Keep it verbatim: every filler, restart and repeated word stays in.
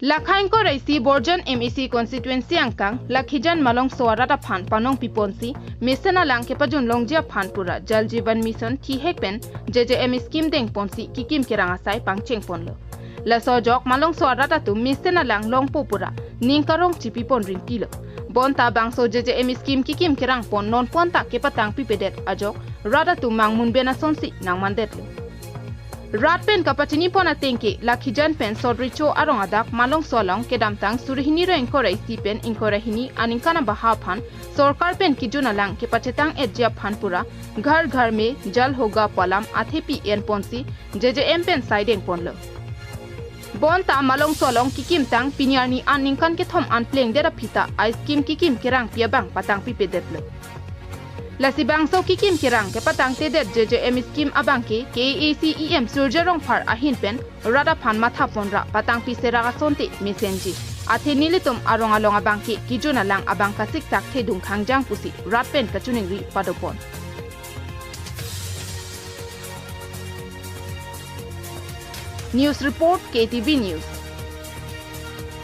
Lakha ingkoi ra isi Borjan M A C constituency angkang Lakhijan Malongso arat aphan panong piponsi mesen alang kepajun longji aphan pura Jal Jeevan Mission thihek pen J J M scheme dengponsi kikim kerang asai pangcheng ponlo. Laso ajok Malongso arat atum mesen alang longpo pura ning karong chipipon rinti lo. Bonta bangso J J M scheme kikim kerang pon non ponta kepatang pipedet ajok rat atum mangmun ben asonsi nangmandet lo. Rat pen kapachini pon atengke Lakhijan pen Sot Recho arong adak Malongso along kedamtang suri hini ra ingkoi ra isi pen ingkoi ra hini aningkan abaha aphan sorkar pen kijun alang kepachetang etji aphan pura Ghar Ghar Mein Jal Hoga pu alam athepi enponsi J J M pen sai dengponlo. Bonta Malongso along kikimtang pini arni an ningkan kethom an plengdet aphi ta a scheme kikim kerangpi abang patang pipedetlo. Lasi bangso kikim kerang kepatangtedet J J M scheme abangke K A A C E M Surjya Rongphar ahin pen rat aphan matha ponra patang piserak asonte mesenji. Athe nelitum arong along abangke kijun alang abang kasiksak thedung khangjang pusi rat pen kachiningri padopon. News report, K T V News.